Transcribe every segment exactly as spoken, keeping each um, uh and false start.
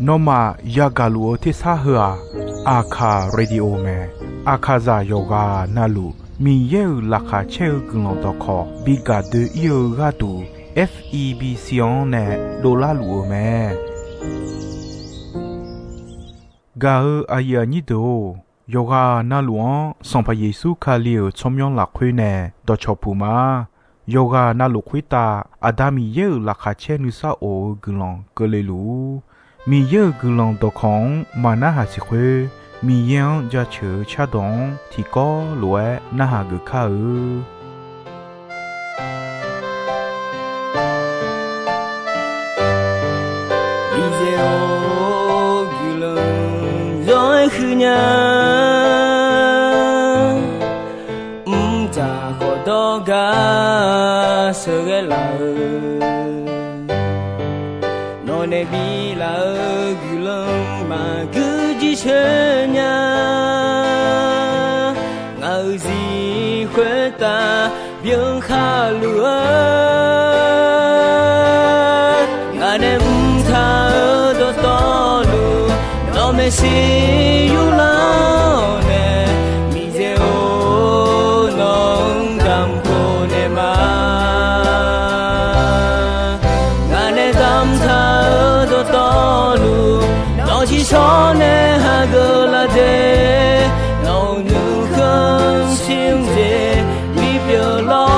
Nawmaf yagaq luf-eu tersar heu-aq, Aqkaq Radio mae. Aqkaqzaq yawqghaq navluf Miqyaer-euq laqkhaq caer-eu guiqlanq dawqkawq bi gaq doe-ir-eu gharduq, F E B C-anr nae dovlar luf-eu mae. Gaq-eu aqyuif aqnyir deuq-or, yawqghaq navluf-anr Sanqpaq Yeqsur Kali-euq tsawrmyanr lafkhoer nae dawqcawq puq ma. Yawqghaq navluf khoertav Aqda Miqyaer-euq laqkhaq caer nuisar of-eu guiqlanq keuvle luf-ur. Miqyaer-euq guiqlanq dawqkawq-anr maqnarhaq siq khoer, Miqyaer-anr jaceuq-eu cardawq-anr tiqkawv lof-aer narhaq geuf kar-eu. Miqyaer-or, guiqlanq zawr-aer huiqnya. Mqdzaq khawf dawrgar sheuqghae laf-eu, nawq nae biflaf-eu guiqlanq maqgui jircoer nya. Ngaq-euq zir khoertav byan khar luf-eu, ngaq nae mqtaq-eu dawqtawvluf, nawq maeqshi yurlar-awr nae, Miqyaer-or, nawq-anr damq khof naeq ma. Ngaq nae damqtaq-eu dawqtawvluf, nawq tiqshawr nae hageuf laf dzae, nawq-euq nuikhanr shir-anr jeq bipyeuf lawr.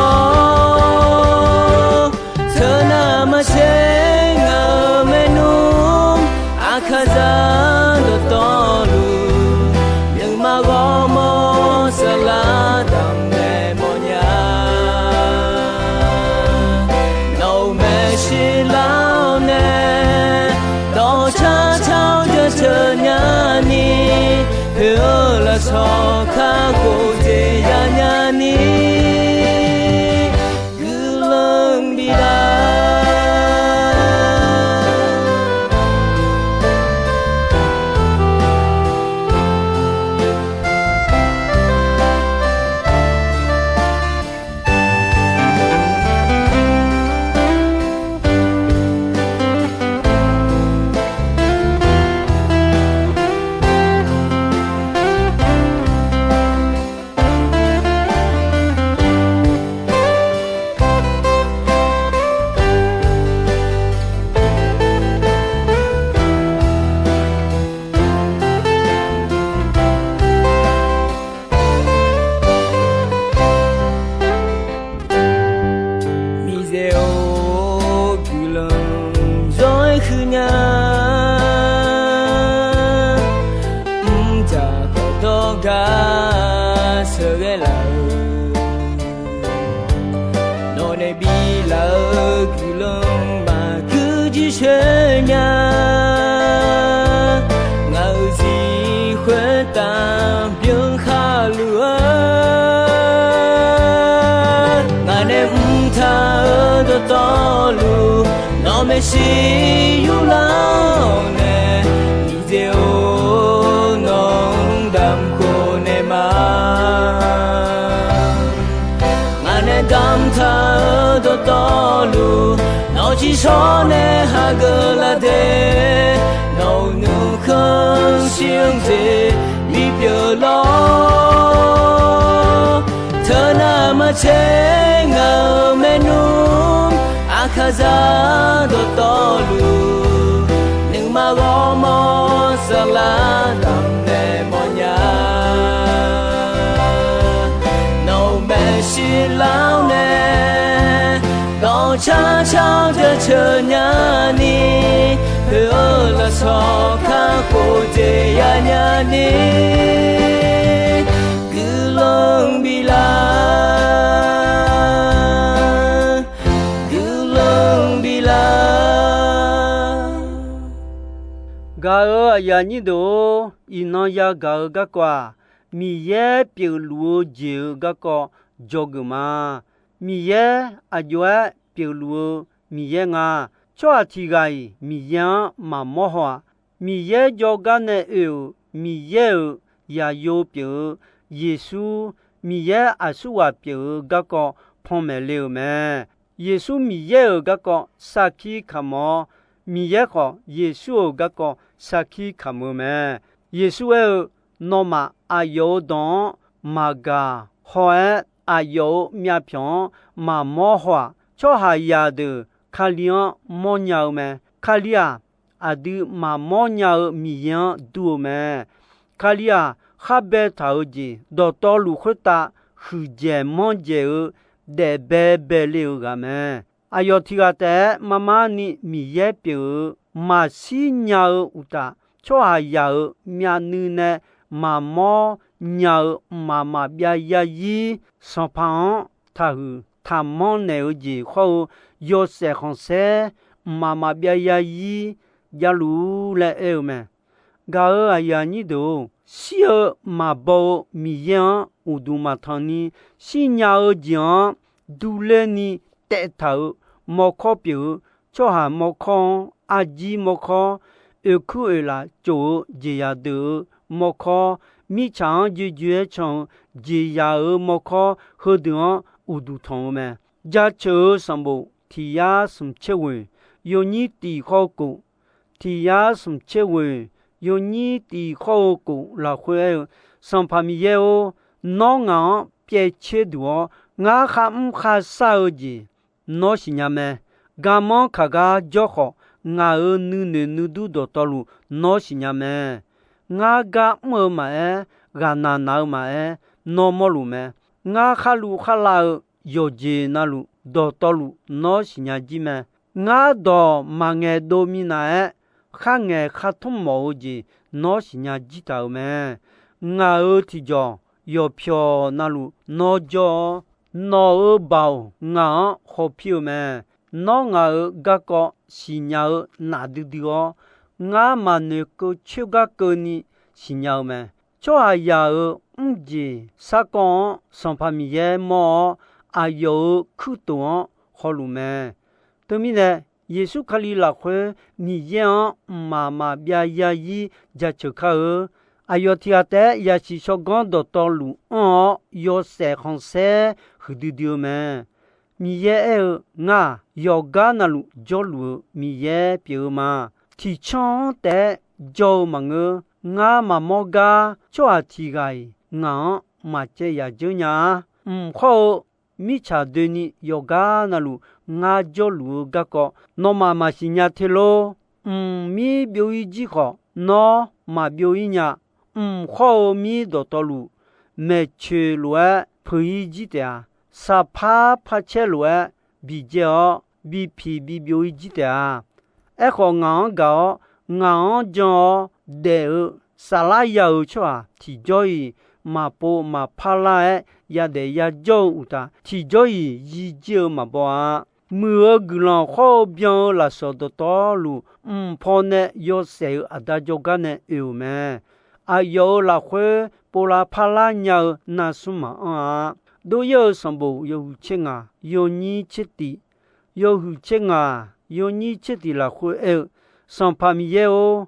Teunav maqtser ngaq-euq maernmr, Aqkaqzaq dawqtawvluf, nuima ghawrmawr saflar damq naeq mawfnya. Nawq-euq maeqshi lar-awr nae, dawqcar car-awr jaceuq nyani, oe-eu lafsawq kakhof jeq yanya ni, guiqlanq biflaf. Miqyaer-or, guiqlanq zawr-aer huiqnya. Mqdzaq khawf dawrgar sheuqghae laf-eu, nawq nae biflaf-eu guiqlanq maqgui jircoer nya. Ngaq-euq zir khoertav byan khar luf-eu, ngaq nae mqtaq-eu dawqtawvluf, nawq maeqshi yurlar-awr nae, Miqyaer-or, nawq-anr damq khof naeq ma. Ngaq nae damqtaq-eu dawqtawvluf, nawq tiqshawr nae hageuf laf dzae, nawq-euq nuikhanr shir-anr jeq bipyeuf lawr. Teunav maqtser ngaq-euq maernmr, Aqkaqzaq dawqtawvluf, nuima ghawrmawr saflar damq naeq mawfnya. Nawq-euq maeqshi lar-awr nae, dawqcar car-awr jaceuq nyani, oe-eu lafsawq kakhof jeq yanya ni, guiqlanq biflaf, guiqlanq biflaf. Gaq-euq aqyuif aqnyir deuq-or, iqnan yagaq-eu garkawv-aq, Miqyaer pyeufluf-eu jeq-euq garkawv dzawgeuf ma. Miqyaer aqjox-aer pyeufluf-eu Miqyaer nga. Tsawrhaq tiq ghaq-iq Miqyaer-anr maqmawr haw-aq. Miqyaer jawrgar nae oe-euq Miqyaer-euq zaqyo pyeuf-eu Yeqsur, Miqyaer aqsurghaq pyeuf-eu garkawv panmaeq le-euq mae. Yeqsur Miqyaer-euq garkawv sarkir kamq-awr, Miqyaer khawf, Yeqsur-euq garkawv sarkir kamq-eu mae. Yeqsur aer-eu, Nawmaf aqyawf-euq dawq-anr maqgaq haw-aer, aqyawf-euq myavpyawq-anr maqmawr haw-aq, tsawrhaqzaq deuq Kali-anr mawrnya-eu mae. Kali-aq, aqdui maqmawr nya-eu Miqyaer-anr dur-eu mae. Kali-aq, khar baetaq-euq jeq dawqtawvluf khoertav huiqdzaeq manrdzaeq-eu daef baebae le-eu ghaq mae. Aqyawf tiq ghaq taef-aer marmar ni Miqyaer pyeuf-eu maqshir nya-eu uqtaf, tsawrhaqzaq-euq myavnuiv nae maqmawr nya-eu mqmaq maqbyav yarzir sanqpaq-anr taqhuiq taqmanr naeq-eu jeq hawr-eu yawshaef khanqsaer mqmaq maqbyav yarzir javluf-ur laer aer-eu mae. Gaq-euq aqyuif aqnyir deuq-or, shir-eu maqbaw-eu Miqyaer-anr uqduq maqtanq ni, shirnya-eu jeq-anr durler ni taev taq-euq mawrkawr pyeuf-eu tsawrhaq mawrkawr-anr, arjir mawrkawr, oeqkuir oeqlaf cof-eu jeqzaq deuq-eu mawrkawr, mirtsaq-anr joejoe-aer can-eu jeqzaq-euq mawrkawr, heudeuq-anr uqduq tanq-eu mae. Jaceuq-eu sanqbof tiq yar smq tser ghoeq yawnyir tiq khawr-eu kof, tiq yar smq tser ghoeq yawnyir tiq khawr-eu kof lafkhoer aer-eu, Sanqpaq Miqyaer-or, nawr ngaq-anr pyaev tser duq-awr, ngar kharmr kharshar-eu jeq nawr siqnya mae. Garmanr kaq gar jawr khawf, ngaq-euq nuinoeq nuidur dawqtawvluf nawr siqnya mae. Ngar gar mr-eu maqaer, ghaqnaq naq-eu maqaer, nawr mawrluf mae. Ngar kharluv kharlav-eu yawqjeq navluf dawqtawvluf nawr siqnya jir mae. Ngar dawq maqngaeq dov minav-aer, khar ngaeq khar tmr mawf-eu jeq nawr siqnya jir taq-euq mae. Ngaq-euq tiqjawq yawqpyawq navluf nawr jawr-awr, nawq-euq baoq ngaq-anr hawpir-eu mae. Nawr ngaq-euq garkawv siqnya-eu naf duidui-awr, ngar maqnoeqkeuv coer gar keuvni siqnya-eu mae. Tsawrhaqzaq-euq mrjeq sarkawv-anr Sanqpaq Miqyaer mawr-awr, aqyawf-euq kuirtof-anr hawluf mae. Teumirnae, Yeqsur Kali lafkhoer Miqyaer-anr mqmaq maqbyav yarzir jaceuq kar-eu. Aqyawf tiq ghaq taef-aer yasiq tsawrganr dawqtawvluf anr-awr, yawshaef khanqsaer huiqdui dui-eu mae. Miqyaer aer-eu, Ngar-aq, yawqgar navluf jawrluf-eu Miqyaer pyeuf-eu ma. Tiqcanr-anr taef-aer jawr-eu maqngeur. Ngar maqmawr gar tsawrhaq tiq ghaq-iq ngaq-anr maqcaev yaq dzeur nya-a. Mq khawr-eu mirtsaq doeni yawqgar navluf ngar jawrluf-eu garkawv nawmaf maqsiq nya te lor. Mq mir byov-ir jir khawf, nawr maqbyov-ir nya. Mq khawr-eu mir dawqtawvluf, maeqtsoeq lof-aer peuq-ir jir taef-a. Saqpar parcaer lof-aer bidzae-awr, bipiq bibyov-ir jir taef-a. Aerkhawf, ngaq-anr gaq-awr, ngaq-anr jan-awr daef-eu saflar ya-euq tsawrhaq tiqjawr-iq maqpov maqpar lar-aer yadaef yajawr-eu uqtaf, tiqjawr-iq yijir-eu maqbaw-a. Muiq-eu guiqlanq khawr-eu byan-eu lafsawq dawqtawvluf, mq pawnae yawshaef-euq aqda jawrgar nae oe-euq mae. Aqyawf-euq lafkhoer povlav parlar nya-eu navsmr maqanr-a. Dov-ir-eu sanqbof yawhuiq tser ngaq yawnyir tser tif, yawhuiq tser ngaq yawnyir tser tif lafkhoer aer-eu, Sanqpaq Miqyaer-or,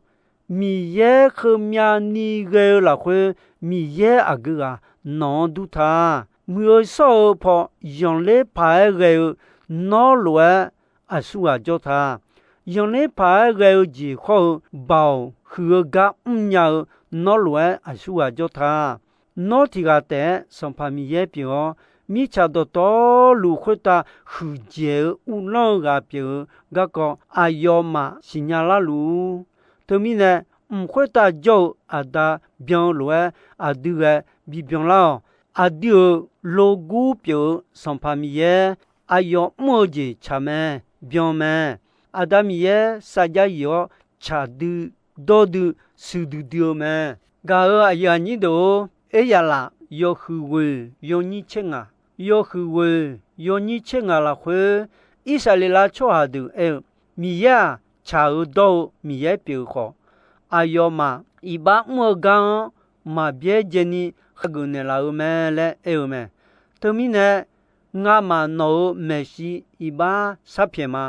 Miqyaer heumyav ni ghae-eu lafkhoer, Miqyaer aqgeu ghaq nawq-anr dur ta. Muiq-eu shawr-eu paw zanqler paq-aer ghae-eu nawr lof-aer aqsurghaq jawr ta. Zanqler paq-aer ghae-eu jeq khawr-eu baoq huiq-eu gar mrnya-eu nawr lof-aer aqsurghaq jawr ta. Nawr tiq ghaq taef-aer Sanqpaq Miqyaer pyeuf-awr, mirtsaq dawqtawvluf khoertav huiqdzaeq-eu uvlanr-eu ghaq pyeuf-eu garkawv aqyawfmaf siqnya larluf-ur. Teumirnae, mq khoertav jawr-eu aqda byan-eu lof-aer aqdui ghae bibyan lar-awq. Aqdui-euq logur pyeuf-eu Sanqpaq Miqyaer, aqyawf mr-eu jeq tsaq mae, byan mae. Aqda Miqyaer sarjax yif-awr tsaq dui, dawr dui, shuiq duidui-eu mae. Gaq-euq aqyuif aqnyir deuq-or, Eryaqlaf yawhuiq ghoeq yawnyir tser ngaq, yawhuiq ghoeq yawnyir tser ngaq lafkhoer, Irsaqleqlav tsawrhaq deuq aer-eu, Miqyaer-aq, tsaq-eu dawr-eu Miqyaer pyeuf-eu khawf, aqyawfmaf iqbax mr-eu gar-anr maqbyaer dzaeni hageuf naeqlaf-eu mae laer aer-eu mae. Teumirnae, ngamaf nawq-euq maeqshi iqbax sharpyaeq ma.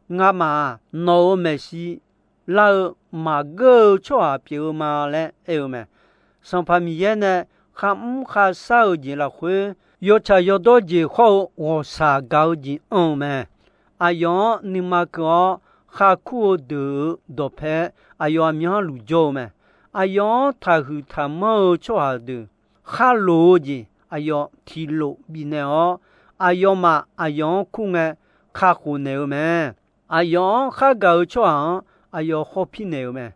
Ngamaf-aq, nawq-euq maeqshi lar-eu maqgeur-eu tsawrhaq pyeuf-eu ma laer aer-eu mae. Sanqpaq Miqyaer nae kharmr kharshar-eu jeq lafkhoer, yawtsaq yawdawr jeq khawr-eu ghawqshaq gaq-eu jeq anr-eu mae. Aqyawf-anr nuima keuv-awr, kharkur-eu deuq-euq dawqpae aqyawf aqmyanluf jawr-eu mae. Aqyawf-anr taqhuiq taqmanr-eu tsawrhaq deuq kharloq-eu jeq aqyawf tiqlof bifnaeq-awr, aqyawfmaf aqyawf-anr kur ngae kakhof naeq-eu mae. Aqyawf-anr khargaq-eu tsawrhaq-anr aqyawf khawf pir naeq-eu mae.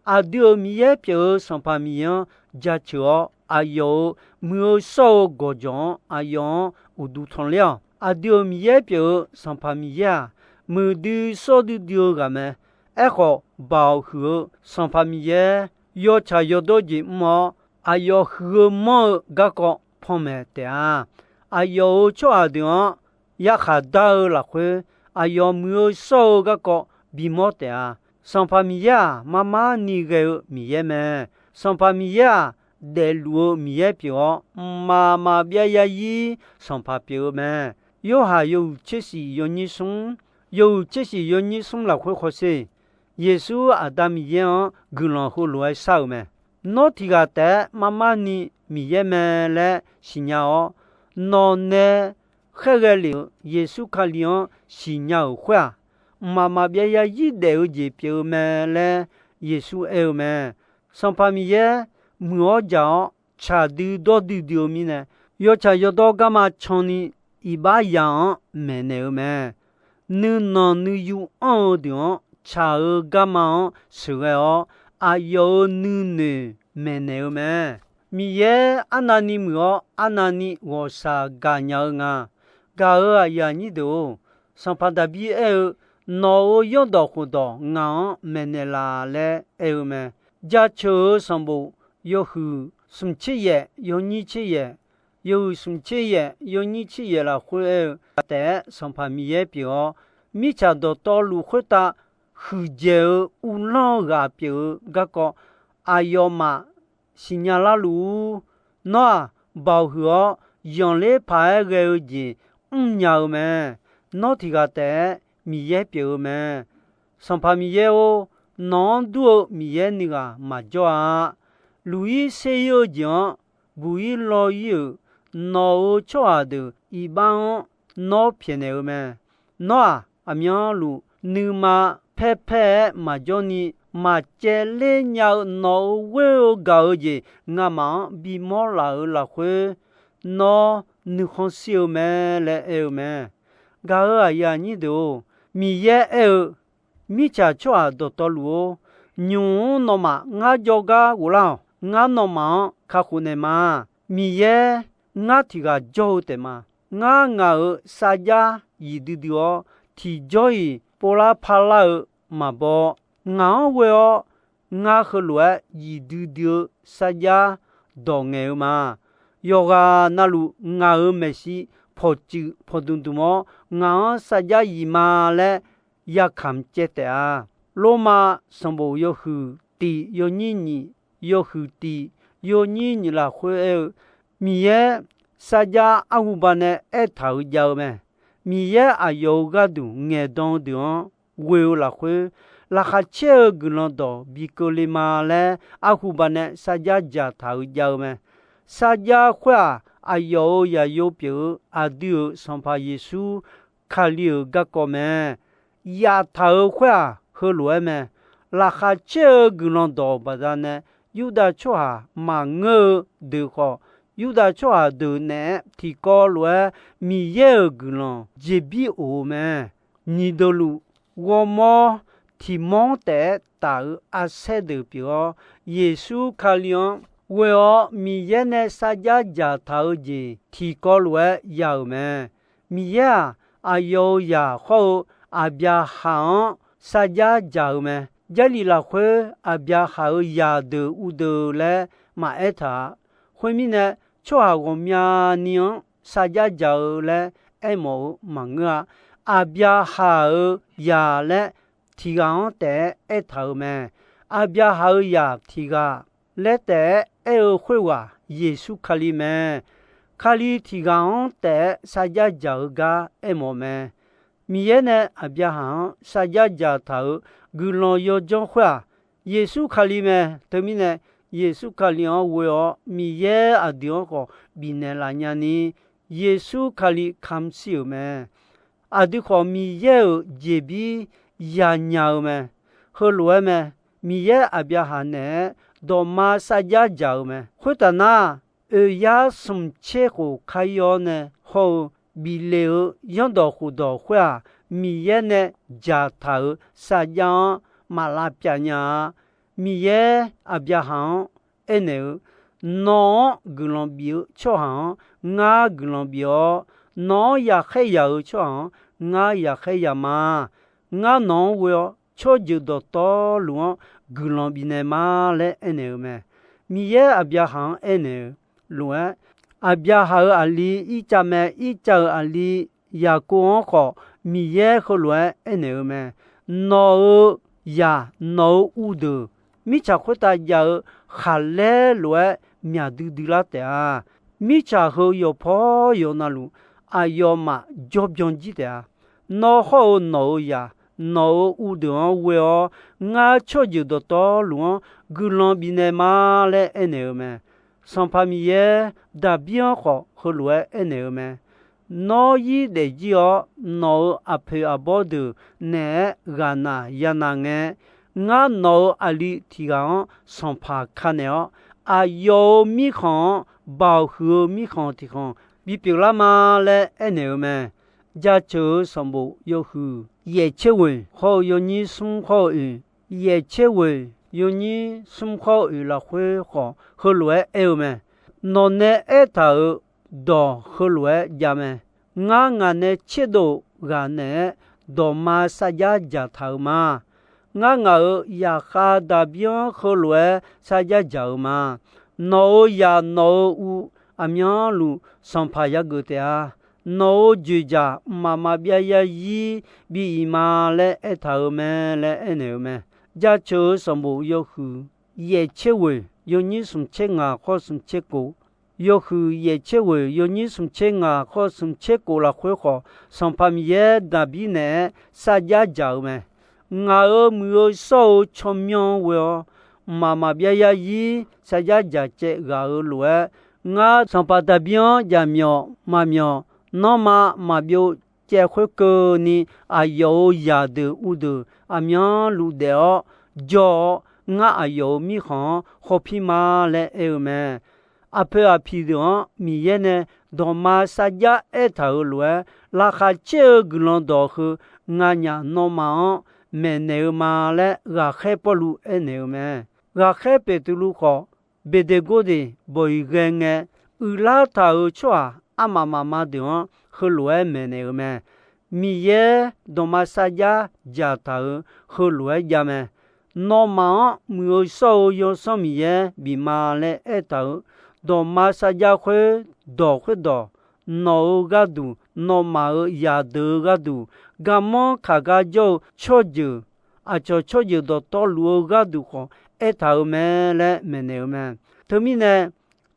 Aqdui-euq Miqyaer pyeuf-eu Sanqpaq Miqyaer-anr jaceuq-awr, aqyawf-euq muiq-eu shawr-eu gawqjawq-anr aqyawf-anr uqduq tanqler-awq. Aqdui-euq Miqyaer pyeuf-eu Sanqpaq Miqyaer-aq, muiqdui shawr duidui-eu ghaq mae. Aerkhawf, Baoq huiq-eu Sanqpaq Miqyaer yawtsaq yawdawr jeq mr-awr, aqyawf huiq-eu manr-eu garkawv panmaeq taef-a. Aqyawf-euq tsawrhaq deuq-anr yarkhaq dar-eu lafkhoer, aqyawf muiq-eu shawr-eu garkawv bimawr taef-a. Sanqpaq Miqyaer-aq, marmar ni ghae-eu Miqyaer mae. Sanqpaq Miqyaer-aq, daefluf-eu Miqyaer pyeuf-awr, mqmaq maqbyav zarzir Sanqpaq pyeuf-eu mae. Yorhaq yawhuiq tser shif yawnyir smr, yawhuiq tser shif yawnyir smr lafkhoer hawsher. Yeqsur Aqda Miqyaer-anr guiqlanq heulof-aer shar-euq mae. Nawr tiq ghaq taef-aer marmar ni Miqyaer mae laer siqnya-awr, nawq nae khaerghae lef-euq Yeqsur Kali-anr siqnya-euq khoer-aq, mqmaq maqbyav zarzir daef-eu jeq pyeuf-eu mae laer Yeqsur aer-eu mae. Sanqpaq Miqyaer muiq-awr jaq-awr tsaq dui dawr duidui-eu mirnae, yawtsaq yawdawr garma canni iqbax yaq-anr maeqnaeq-eu mae. Nuinanq nuiyu anr-eu deuq-anr tsaq-eu garma-anr sheuqghae-awr, aqyawf-euq nuinoeq maeqnaeq-eu mae. Miqyaer arnavni muiq-awr, arnavni ghawqshaq gaqnya-eu nga. Gaq-euq aqyuif aqnyir deuq-or, Sanqpaq Daqbir aer-eu, Nawq-euq yawrdawq khofdawq ngaq-anr maeqnaeq laf laer aer-eu mae. Jaceuq-euq sanqbof yawhuiq smq tser yaef yawnyir tser yaef, yawhuiq smq tser yaef yawnyir tser yaef lafkhoer aer-eu taef-aer Sanqpaq Miqyaer pyeuf-awr, mirtsaq dawqtawvluf khoertav huiqdzaeq-eu uvlanr-eu ghaq pyeuf-eu garkawv aqyawfmaf siqnya larluf-ur. Nawr-aq, baoq huiq-awr zanqler paq-aer ghae-eu jeq mrnya-eu mae. Nawr tiq ghaq taef-aer Miqyaer pyeuf-eu mae. Sanqpaq Miqyaer-or, nawq-anr dur-eu Miqyaer nuighaq maqjawr-a. Luq-ir ser-ir-eu jeq-anr buq-ir law-ir-euq nawq-euq tsawrhaq deuq iqbax-anr nawr pyaeqnaeq-eu mae. Nawr-aq, aqmyanluf nuima paerpaer-aer maqjawr ni maqcaevler nya-eu nawq-euq ghoer-eu gaq-eu jeq ngamaf-anr bimawr laf-euq lafkhoer, nawr nuikhanr shir-eu mae laer aer-eu mae. Gaq-euq aqyuif aqnyir deuq-or, Miqyaer aer-eu, Mirtsaq tsawrhaq dawqtawvluf-or, nymq-mr nawmaf ngar jawrgar ghoflar-awq. Ngar nawmaf-anr kakhof naeqma. Miqyaer ngar tiq ghaq jawr-eu taefma. Ngar ngaq-euq sarjax zif duidui-awr, tiqjawr-iq povlar parlar-eu maqbaw. Ngaq-anr ghoe-awr, ngar heulof-aer zif duidui-eu sarjax dawq ngaeq-eu ma. Yawqghaq navluf ngaq-euq maeqshi pawqtsuif pawqdmq dmq-awr, ngaq-anr sarjax zif ma laer yakamq caev taef-a. Lormav sanqbof yawhuiq tiq yawnyir nyiq, yawhuiq tiq yawnyir nyiq lafkhoer aer-eu, Miqyaer sarjax arhuba nae aertaq-euq jav-eu mae. Miqyaer aqyawf-euq gharduq ngaeqdan-eu deuq-anr ghoe-eu lafkhoer, laqkhaq caer-eu guiqlanq dawq bi keuvle ma laer arhuba nae sarjax dzaqtaq-euq jav-eu mae. Sarjax khoer-aq, aqyawf-euq yaqyo pyeuf-eu aqdui-euq Sanqpaq Yeqsur Kali-euq garkawv mae. Yaftaq-euq khoer-aq, heulof-aer mae. Laqkhaq caer-eu guiqlanq dawq baqdanae, Yurdav tsawrhaq maqngeur-eu deuq khawf, Yurdav tsawrhaq deuq naeq-aer tiqkawv lof-aer Miqyaer-euq guiqlanq jeqbir of-eu mae. Nyiq deuq luf, ghawrmawr tiq mawr taef-aer taf-eu arsaer deuq pyeuf-awr, Yeqsur Kali-anr ghoe-awr Miqyaer nae sarjax dzaqtaq-eu jeq tiqkawv lof-aer ya-euq mae. Miqyaer-aq, aqyawf-euq zaq hawr-eu Aqbyaqhaq-anr sarjax dzaq-eu mae. Jarlif lafkhoer Aqbyaqhaq-euq zaqdeuq uvdeuq laer maqaer taq-a. Khoermirnae, tsawrhaq ghawqmyani-anr sarjax dzaq-eu laer aermawf-eu maqngeur-a. Aqbyaqhaq-euq zaq laer tiq ghaq-anr taef-aer aertaq-euq mae. Aqbyaqhaq-euq zaq tiq ghaq laer taef-aer aer-eu khoerghaq Yeqsur Kali mae. Kali tiq ghaq-anr taef-aer sarjax dzaq-eu gar aermawf mae. Miqyaer nae Aqbyaqhaq-anr sarjax dzaqtaq-euq guiqlanq yawdzanr khoer-aq, Yeqsur Kali mae. Teumirnae, Yeqsur Kali-anr ghoe-awr Miqyaer aqdui-anr khawf bifnaeq laf nyani, Yeqsur Kali kamq shir-euq mae. Aqdui khawf Miqyaer-euq jeqbir yanya-eu mae. Heulof-aer mae, Miqyaer Aqbyaqhaq naeq-aer dawqma sarjax dzaq-eu mae. Khoertaf nar, oeq yar smq tser khof kar-ir-awr nae hawr-eu bif le-eu zanrdawq khofdawq khoer-aq, Miqyaer nae dzaqtaq-euq sarjax-anr maq lavpyav nya-a. Miqyaer Aqbyaqhaq-anr aernaeq-eu, Nawq-anr guiqlanq bif-eu tsawrhaq-anr ngar guiqlanq bif-awr, nawq-anr yaqkhaer yaq-eu tsawrhaq-anr ngar yaqkhaer yaq ma. Ngar nawq-anr ghoe-awr tsawrjeuq dawqtawvluf-anr guiqlanq bifnaeq ma laer aernaeq-eu mae. Miqyaer Aqbyaqhaq-anr aernaeq-eu lof-aer, Aqbyaqhaq-euq aqli Irtsav mae. Irtsav-euq aqli Yaqkov-anr khawf Miqyaer heulof-aer aernaeq-eu mae. Nawq-euq zaq, nawq-euq uvdeuq, mirtsaq khoertav jav-eu khaqlaer lof-aer myaq duidui lar taef-a. Mirtsaq heu yawqpaw yawqnavluf aqyawfmaf jawrbyan jir taef-a. Nawr hawr-eu nawq-euq zaq, nawq-euq uvdeuq-anr ghoe-awr, ngar tsawrjeuq dawqtawvluf-anr guiqlanq bifnaeq ma laer aernaeq-eu mae. Sanqpaq Miqyaer Daqbir-anr khawf heulof-aer aernaeq-eu mae. Nawr zir daefzir-awr, nawq-euq aqpoeq aqbawr deuq naeq-aer ghaqnaq yanaq ngae, ngar nawq-euq aqli tiq ghaq-anr sanqpaq ka naeq-awr, aqyawf-euq mirkhanq-anr baoq huiq-eu mirkhanq tiq khanq bipyeuf lar ma laer aernaeq-eu mae. Jaceuq-eu sanqbof yawhuiq yaeq tser ghoeq hawr-eu yawnyir smr hawr-eu oeq, yaeq tser ghoeq yawnyir smr hawr-eu oeq lafkhoer khawf heulof-aer aer-eu mae. Nawq nae aertaq-euq dawq heulof-aer jav mae. Ngar ngaq nae tserdov ghaq naeq-aer dawqma sarjax dzaqtaq-euq ma. Ngar ngaq-euq zaqkhav Daqbir-anr heulof-aer sarjax dzaq-euq ma. Nawq-euq zaq nawq-euq uv aqmyanluf sanqpaq yageuf taef-a. Nawq-euq dzoeqdzaq mqmaq maqbyav zarzir bi iq ma laer aertaq-euq mae laer aernaeq-eu mae. Jaceuq-eu sanqbof yawhuiq yaeq tser ghoeq yawnyir smq tser ngaq hawr smq tser kof, yawhuiq yaeq tser ghoeq yawnyir smq tser ngaq hawr smq tser kof lafkhoer khawf, Sanqpaq Miqyaer Daqbir naeq-aer sarjax dzaq-eu mae. Ngaq-euq muiq-eu shawr-eu tsawrmyanr-anr ghoe-awr, mqmaq maqbyav zarzir sarjax dzaq caev ghaq-euq lof-aer, ngar Sanqpaq Daqbir-anr jaqmyawf maqmyawf, nanrma maqbyov caev khoerkeuvni, aqyawf-euq zaqdeuq uvdeuq aqmyanluf daef-awr jawr-awr, ngar aqyawf-euq mirkhanq-anr hawpir ma laer aer-eu mae. Aqpoeq aqpiq deuq-anr Miqyaer nae dawqma sarjax aertaq-euq lof-aer, laqkhaq caer-eu guiqlanq dawq heu nganyaf nawmaf-anr maeqnaeq-eu ma laer ghaqkhaer Pawrluv aernaeq-eu mae. Ghaqkhaer Beqtuvluv khawf, Beqdeqgordeq bawq-iq ghae ngae, uiqlar taq-euq tsawrhaq armaf mafma deuq-anr heulof-aer maeqnaeq-eu mae. Miqyaer dawqma sarjax dzaqtaq-euq heulof-aer jav mae. Nawmaf-anr muiq-eu shawr-eu Yawsanr Miqyaer bif ma laer aertaq-euq dawqma sarjax khoerdawq khoerdawq, nawq-euq gharduq, nawmaf-euq zaqdeuq-eu gharduq, garmanr kaq gar jawr-eu tsawrjeuq, aqcawq tsawrjeuq dawqtawvluf-eu gharduq khawf aertaq-euq mae laer maeqnaeq-eu mae. Teumirnae,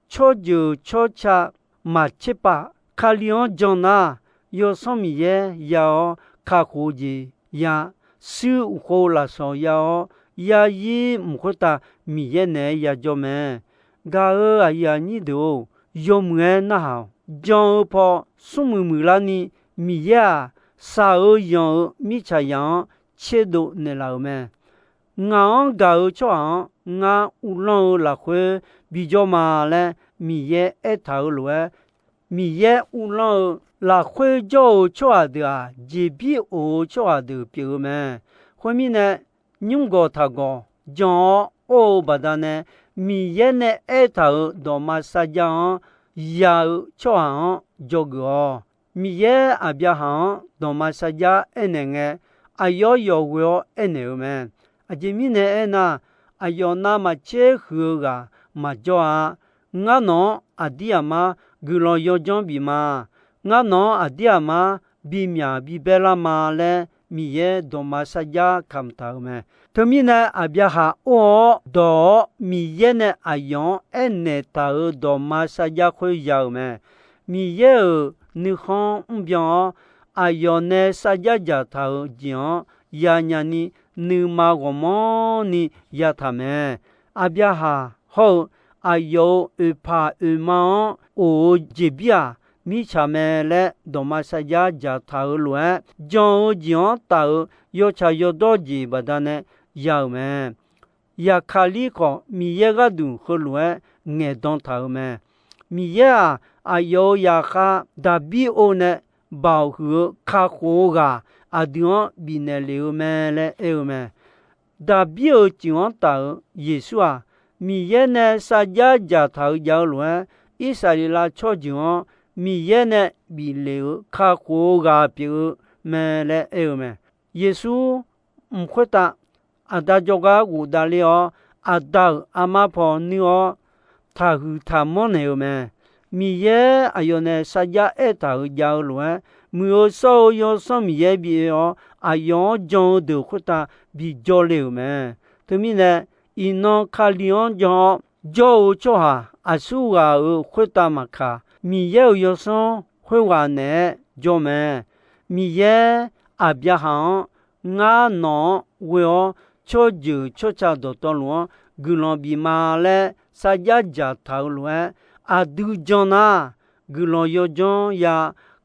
tsawrjeuq tsawrca maqtser pav Kali-anr jan nar, Yawsanr Miqyaer ya-awr kakhof-eu jeq ya, shuir uqkhov lafsawq ya-awr, yarzir mq khoertav Miqyaer naeq-aer yajawr mae. Gaq-euq aqyuif aqnyir deuq-or, yawmuiq-aer narhaq-awq. Jan-eu paw smrmuiq muiqlarni, Miqyaer-aq, shaq-eu yanq-eu mirtsaqzaq-anr tserdov naeqlaf-euq mae. Ngaq-anr gaq-eu tsawrhaq-anr ngar uvlanr-eu lafkhoer bijawr ma laer Miqyaer aertaq-euq lof-aer, Miqyaer uvlanr-eu lafkhoer jawr-eu tsawrhaq deuq-aq, jeqbir of-eu tsawrhaq deuq pyeuf-eu mae. Khoermirnae, nymrgawq taqgawq jan-awr or-eu baqdanae, Miqyaer nae aertaq-euq dawqma sarjax-anr ya-eu tsawrhaq-anr dzawgeuf-awq. Miqyaer Aqbyaqhaq-anr dawqma sarjax aernaeq ngae, aqyawf yawf ghoe-awr aernaeq-eu mae. Aqjeq mirnae aernar, aqyawf navmaqtser huiq-eu ghaq maqjawr-a. Ngar nawq-anr aqdir aqmar guiqlanq yawdzanr bif ma. Ngar nawq-anr aqdir aqmar bimyaq bibaer lar ma laer Miqyaer dawqma sarjax kamq taq-euq mae. Teumirnae, Aqbyaqhaq or-awr dawq-awr Miqyaer nae aqyawf-anr aernaeq taq-euq dawqma sarjax khoer ya-euq mae. Miqyaer-euq nuikhanr mrbyan-awr, aqyawf nae sarjax dzaqtaq-euq jeq-anr yanyaf ni nuima ghawqmanrni yataq mae. Aqbyaqhaq hawr-eu aqyawf-euq oeqpaq oeqma-anr of-eu jeqbir-aq, mirtsaq mae laer dawqma sarjax dzaqtaq-euq lof-aer, jan-eu jeq-anr taf-euq yawtsaq yawdawr jeq baqdanae ya-euq mae. Yaqkaqlir khawf, Miqyaer gharduq heulof-aer ngaeqdan taq-euq mae. Miqyaer-aq, aqyawf-euq zaqkhav Daqbir or nae baoq huiq-eu kakhof-eu ghaq aqdui-anr bifnaeq lef-eu mae laer aer-eu mae. Daqbir-euq tsuif-anr taf-euq Yeqsur-aq, Miqyaer nae sarjax dzaqtaq-eu jav-eu lof-aer, Irsaqleqlav tsawrjeuq-anr Miqyaer nae bif lef-eu kakhof-eu ghaq pyeuf-eu mae laer aer-eu mae. Yeqsur mq khoertav Aqda jawrgar ghofdav ler-awr, Aqda-euq armar paw nuir-awr, taqhuiq taqmanr naeq-eu mae. Miqyaer aqyawf nae sarjax aertaq-euq jav-eu lof-aer, Muiq-eu shawr-eu Yawsanr Miqyaer bi oe-awr, aqyawf-anr jan-eu deuq khoertav bi jawrle-euq mae. Teumirnae, iqnan Kali-anr jan-awr jawr-eu tsawrhaq aqsurghaq-euq khoertav maqkaq, Miqyaer-euq Yawsanr khoerghaq naeq-aer jawr mae. Miqyaer Aqbyaqhaq-anr, Ngar nawq-anr ghoe-awr tsawrjeuq tsawrca dawqtawvluf-anr guiqlanq bif ma laer sarjax dzaqtaq-euq lof-aer, aqdui jan nar, guiqlanq yawdzanr ya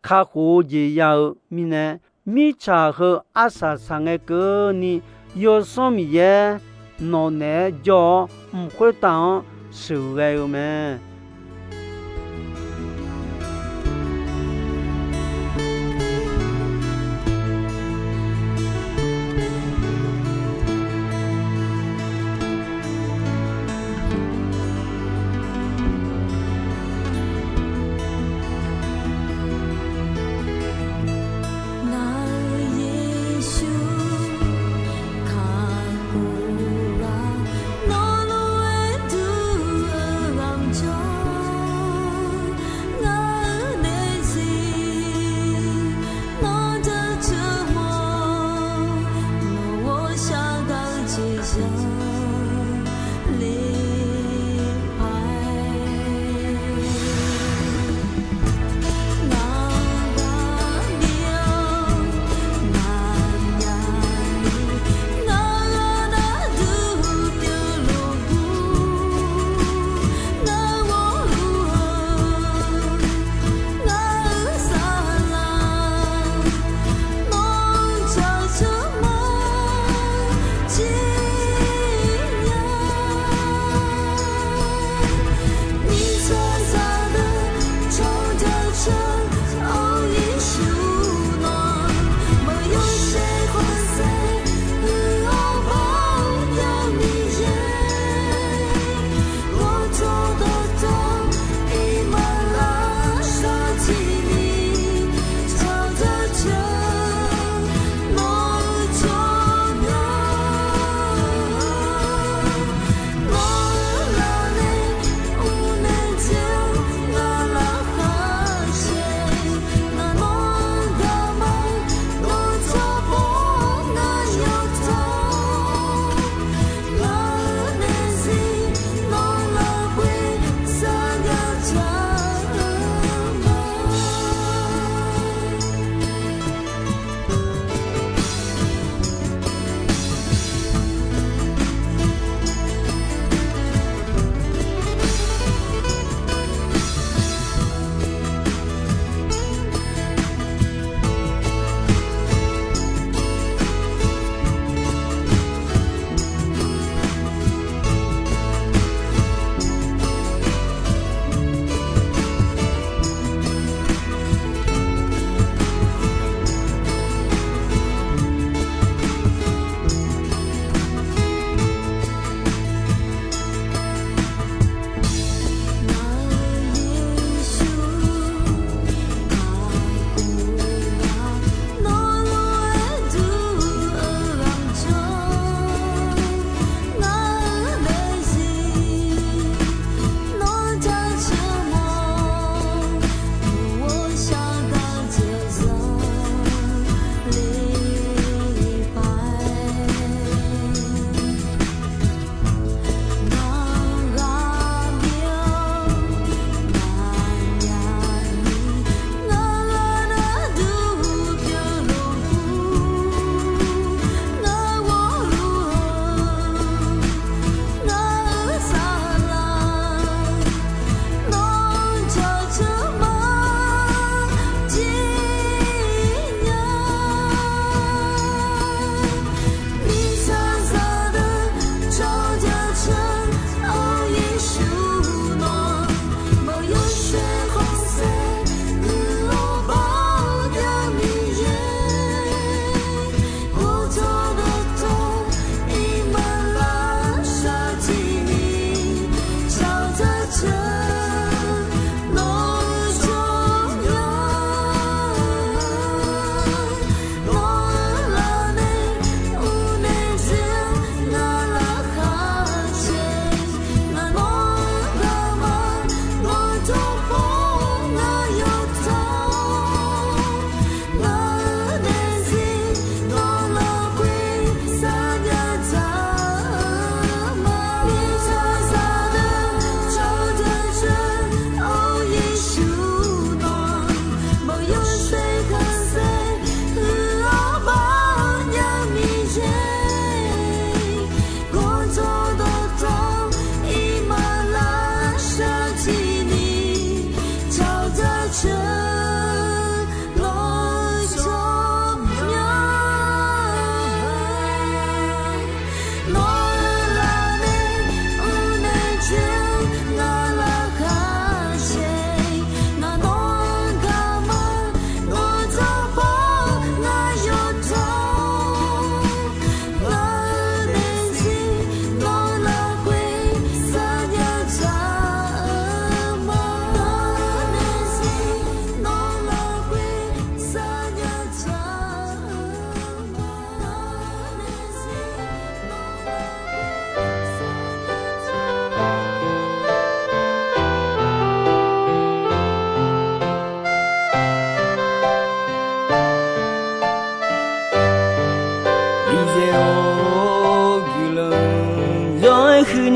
kakhof-eu jeq ya-eu mirnae, mirtsaq heu arsaq saq ngae keuvni, Yawsanr Miqyaer nawq naeq-aer jawr-awr, mq khoertav-anr sheuqghae-eu mae.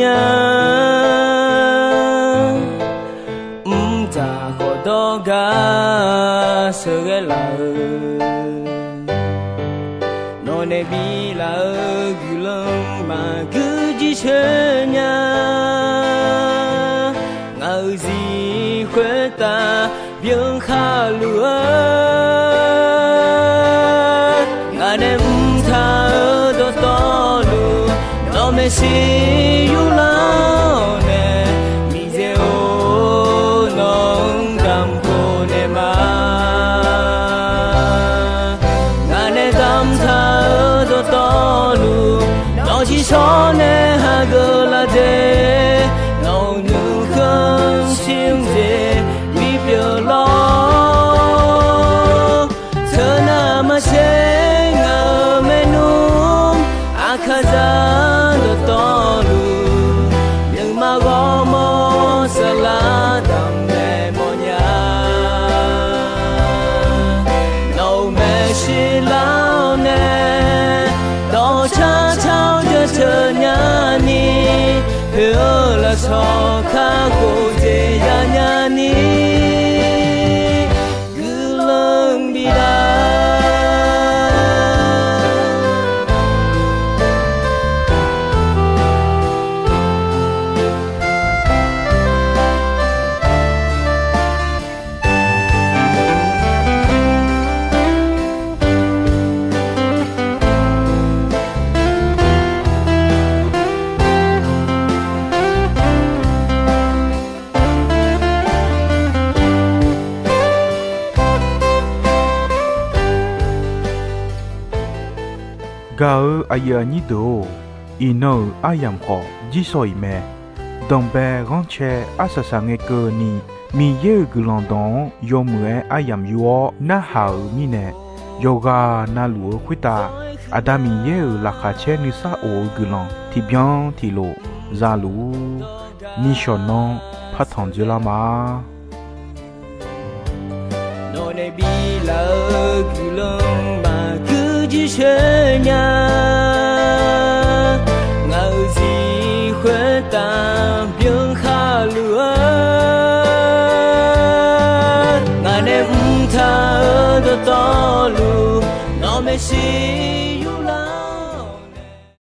nya. Mqdzaq khawf dawr gar sheuqghae laf-eu, nawq nae biflaf-eu guiqlanq maqguir jircoer nya. Ngaq-euq zif khoertav byan khaluf-eu, ngaq nae mqtaq-eu dawqtawvluf, nawq maeqshi yurlar-awr nae, miqdzaeq-or, nawq-anr damq khof naeq ma. Ngaq nae damqtaq-eu dawqtawvluf, nawq ciqshawr nae hageuf lar dzae, nawq-euq nuikhanr shir-anr dzae bipyeuf lawr. Teunav maqtser ngaq-euq maernmr, aqkaqzaq dawqtawvluf, nuima ghawrmawr saflar damq naeq mawfnya. Nawq-euq maeqshi lar-awr nae, dawqcar car-awr jaceuq nyani, poeq-eu lafsawq kakhof dzaeq yanya ni, guiqlanq bif lar. Gaq-eu aqyuif aqnyir deuq-or, iqnan-euq aryamq khawf jirsawq iq mae. Danqbae ghanrcae arsaq saq ngae keuvni, Miqyaer-euq guiqlanq dawq-anr yawmuiq-aer aryamq yur-awr narhaq-euq mirnae, yawqghaq na luf-eu khoertav, Aqda Miqyaer-euq laqkhaq caer nuisar of-eu guiqlanq tiqbyan tiqlof za luf-ur. Nishawq nanr partanq dzoerlar ma. Nawq nae biflaf-eu guiqlanq maqguir jircoer nya. Ngaq-euq zif khoertav byan khaluf-eu, ngaq nae mqtaq-eu dawqtawvluf, nawq maeqshi